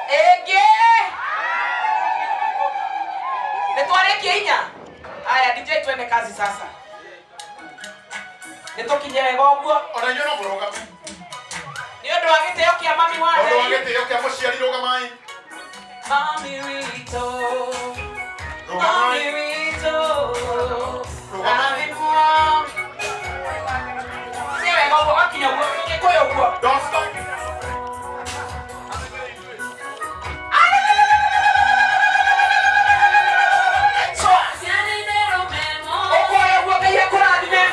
Ĩngĩ. Nĩ twarĩkia inya. Aya DJ twende kazi sasa. Nĩ tũkinye wega ũguo. Ona inyuĩ no mũrũgame. Nĩ ũndũ wa gĩtĩo kĩa mami wa Tondũ wa Ngai. gĩtĩo kĩa mũciari rũgamai. Mami witũ. Rũgamai. Mami witũ. Rũgamai. Rathimwo. Nĩ wega ũguo wakinya ũguo Gĩkũyũ ũguo. Don't stop. Soa. Ũkuoya ũguo Ngai akũrathime.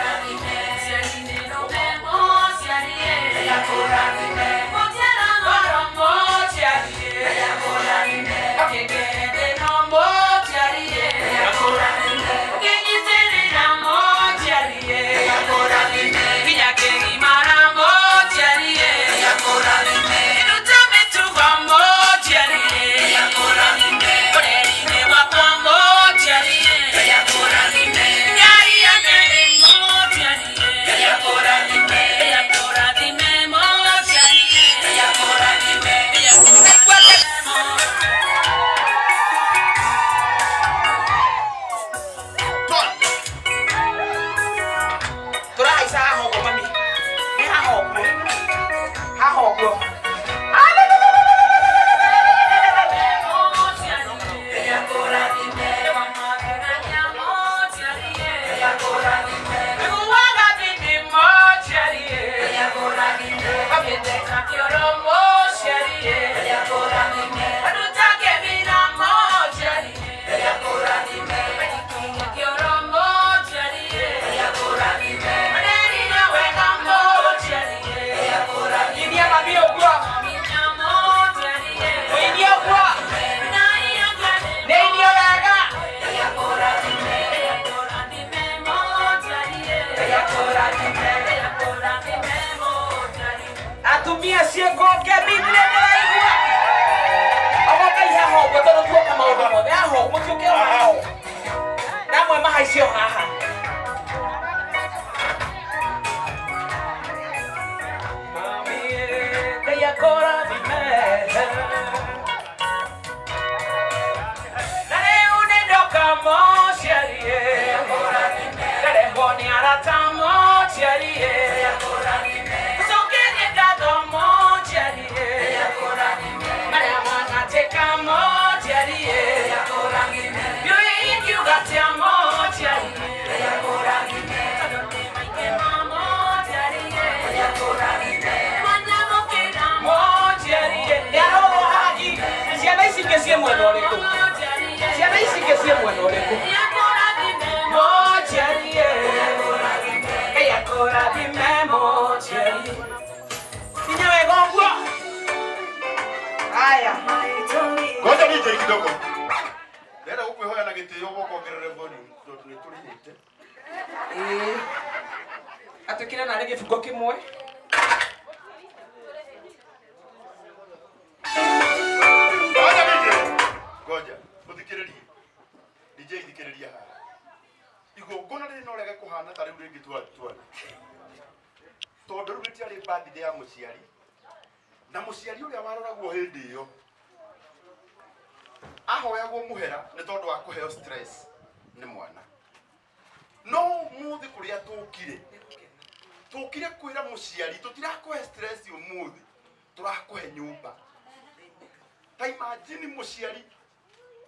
Twende. Tũrahaica haha ũguo mami. Nĩ haha ũguo. Haha ũguo. Inia mami ũguo. Ũinie ũguo. Nĩ inie wega. Atumia ciĩngonge mithire ndĩraigua. Ogokai haha ũguo tondũ tuoka maũndũ mothe haha ũguo mũtiũke o haha ũguo. Na amwe mahaice o haha. Mami, Ngai akũrathime. Na rĩu nĩ ndoka mũciarie. Ndarehwo nĩ arata mũciarie. Gũcokerie ngatho mũciarie. Marĩa manatĩka mũciarie. Ndiũĩ ingiuga atĩa mũciarie. Tondũ nĩ maingĩ ma mũciarie. Manyamũkĩra mũciarie. Nĩ arorwo hagi. Ciana ici ingĩ ciĩ mwena ũrĩkũ? Ciana ici ingĩ ciĩ mwena ũrĩkũ? Mũciarie. Ngai akũrathime mũciarie. Kinya wega ũguo. Haya. Ngoja DJ kidogo. Ndĩrenda gũkwĩhoya na gĩtĩo gũka ongerere volume tondũ nĩ tũrĩhĩte. Ĩĩ. Atwĩkĩre narĩ gĩbungo kĩmwe. Ngoja DJ. Ngoja. Mũthikĩrĩrie. DJ thikĩrĩria haha. Igongona rĩrĩ no rĩage kũhana ta rĩu rĩngĩ twarĩ. Tondũ rĩu rĩtiarĩ birthday ya mũciari. Na mũciari ũrĩa waroragwo hĩndĩ ĩyo ahoyagwo mũhera nĩ tondũ wa kũheo stress nĩ mwana. No ũmũthĩ kũrĩa tũkire tũkire kwĩra mũciari tũtirakũhe stress ũmũthĩ tũrakũhe nyũmba. Ta imagine mũciari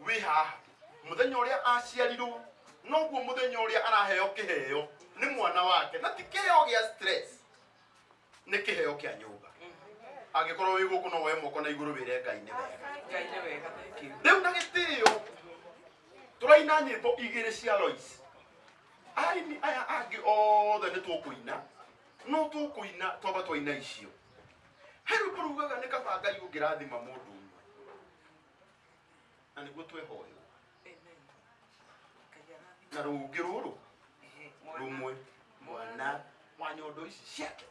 wĩ haha mũthenya ũrĩa aciarirwo noguo mũthenya ũrĩa araheo kĩheo nĩ mwana wake na ti kĩheo gĩa stress nĩ kĩheo kĩa nyũmba. Angĩkorwo wĩ gũkũ no woe moko na igũrũ wĩre Ngai nĩ wega. Ngai nĩ wega, thank you. Rĩu na gĩtĩo tũraina nyĩmbo igĩrĩ cia Lois. Aini aya angĩ othe nĩ tũkũina no tũkũina twamba twaina icio. He rwĩmbo rugaga nĩ kaba Ngai ũngĩrathima mũndũ ũmwe na nĩguo twehoywo na rũngĩ rũrũ rũmwe mwana wa nyondo ici ciake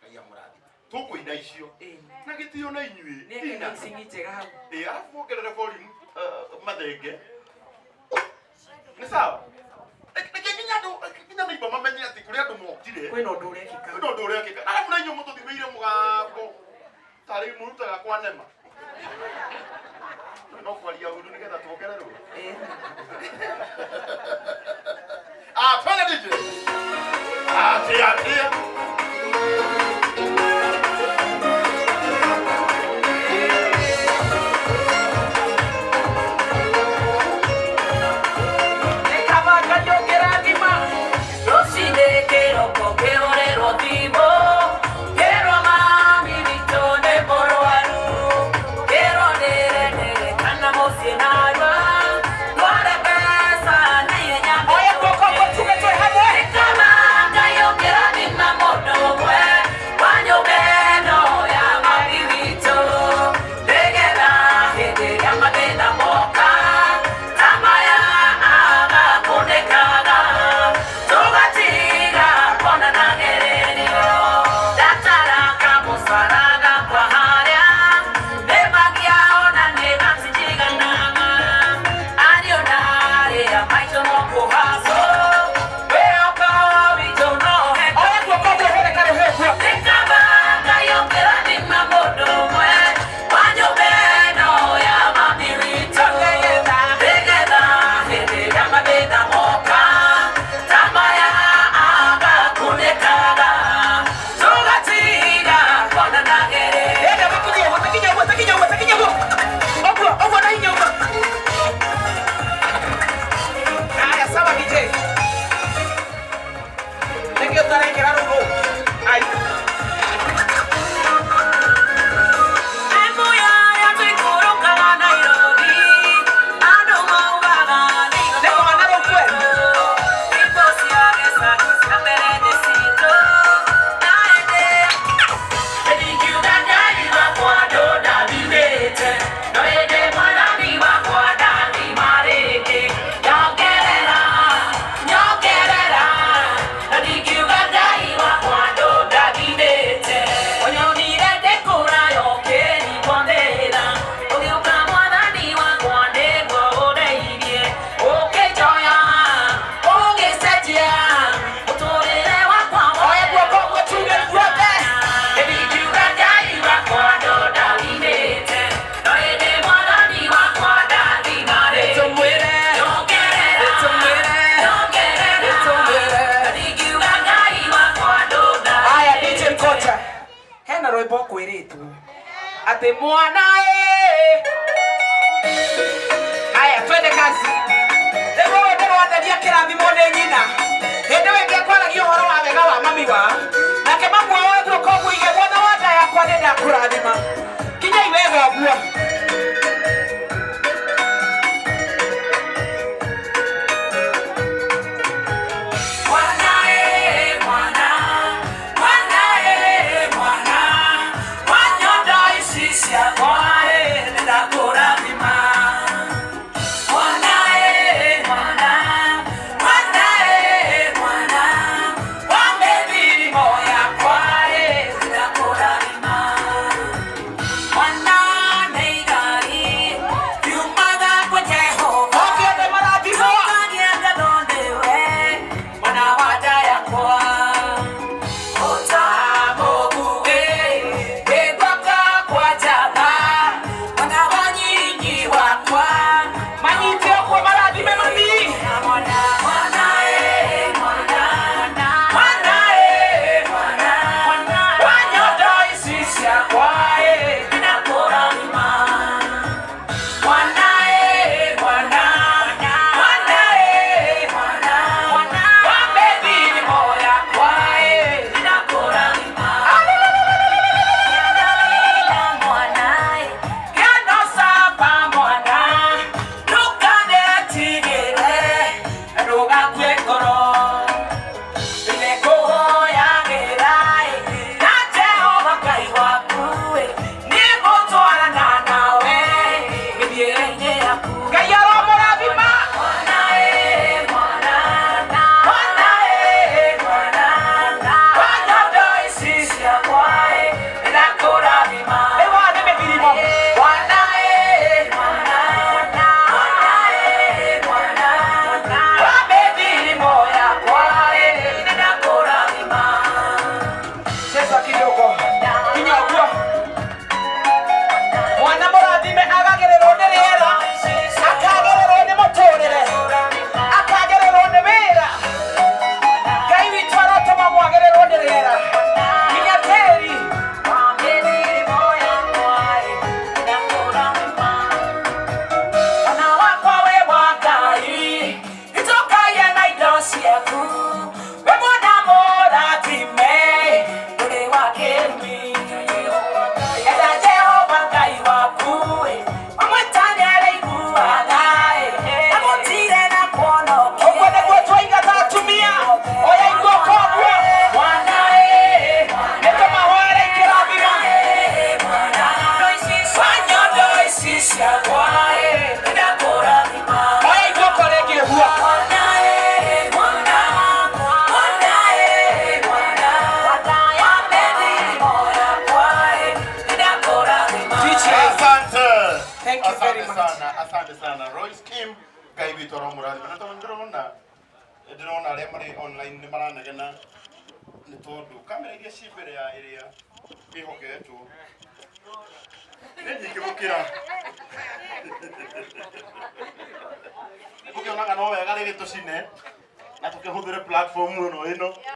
Ngai amũrathime. Tũkũina icio na gĩtĩo na inyuĩ Nĩ ina. mixing njega hau. Ĩ, arabu wongerere volume mathenge nĩ sawa. Reke nginya andũ nginya neighbor mamenye atĩ kũrĩ andũ mokire Kwĩna ũndũ ũrekĩka. kwĩna ũndũ ũrekĩka arabu na inyuĩ mũtũthimĩire mũgambo tarĩ mũrutaga kwa nema. No kwaria ũru nĩgetha tuongererwo. Ah, twende DJ. Atia, atia. Rũcinĩ kĩroko kĩhũrĩrwo thimũ, kĩrwo mami witũ nĩ mũrwaru, kĩrwo ndĩrendere kana mũciĩ narua, ndware mbeca na ihenya. Oya guoko ũguo tuge twĩ hamwe. Kama Ngai ũkĩrathima mũndũ ũmwe wa nyũmba ĩno ya mami witũ, nĩgetha hĩndĩ ĩrĩa mathĩna moka ta maya agakũnĩkaga, tũgatiga kuonana gererio. Ndatara kamũcara gakwa harĩa, nĩmagia ona nĩ gatinjiganaga. Ariũ na arĩa maitũ no kũhacwo, wĩhoka witũ no Oya guoko ũguo ũhũre karũhĩ ũguo. Nĩkaba Ngai ũkĩrathima mũndũ ũmwe wa nyũmba ĩno ya mami witũ, nĩgetha hĩndĩ ĩrĩa mathĩna moka ta maya agakunĩkaga, tũgatiga kuonana gererio. Enda makinya ũguo, takinya ũguo, takinya ũguo, takinya ũguo. Ũguo, ũguo na hinya ũguo. Haya, sawa DJ. Nĩkĩ ũtarekĩra rũgũ? Ai. Nĩ mwana rũu kweli. Oya guoko ũguo tuge ithuothe. Tũmwĩre, tũmwĩre, tũmwĩre. Haya DJ Kocha. Hena rwĩmbo kwĩrĩtwo atĩ mwana ĩ. Haya twende kazi. Rĩu ũyũ ndĩrwatheria kĩrathimo nĩ nyina. Hĩndĩ ĩyo ĩngĩ akwaragia ũhoro wa wega wa mami wa. Nake mamu wao guoko ũguo ige mwana wa nda yakwa nĩ ndakũrathima. Kinyai wega ũguo. Mwana e mwana, mwana e mwana, wanyondo ici ciakwa ĩ nĩndakũrathima. Mwana e mwana, mwana e mwana, wa mĩthirimo yakwa ĩ nĩndakũrathima. Mwana nĩ igari riumaga kwĩ Jehova. Oke othe marathimwo. Tũkagia ngatho nĩwe, mwana wa nda yakwa. Ũtamũguĩ, wĩ guoko kwa njamba, mwana wa nyinyi wakwa. Manyite ũguo marathime mami. Mwana, mwana ĩ, mwana, mwana ĩ, mwana, wa nyondo ici ciakwa ĩ, nĩndakũrathima. Mwana ĩ, mwana, mwana ĩ, mwana, wa mĩthirimo yakwa ĩ, nĩndakũrathima. Kĩano camba mwana, ndũkanetigĩre, na ndũgakue ngoro. Nĩngũhoyagĩra ĩ, na Jehova Ngai waku ĩ, nĩngũtwarana Thank you very Asante much. sana, asante sana. Royce Kim, Ngai witũ aromũrathima. Na tondũ ndĩrona arĩa marĩ online nĩ maranegena nĩ tondũ kamera iria ci mbere ya ĩrĩa ĩhoketwo nĩ nyingĩ gũkĩra tũkĩonaga no wega rĩrĩ tũcine na tũkĩhũthĩre platform ĩno.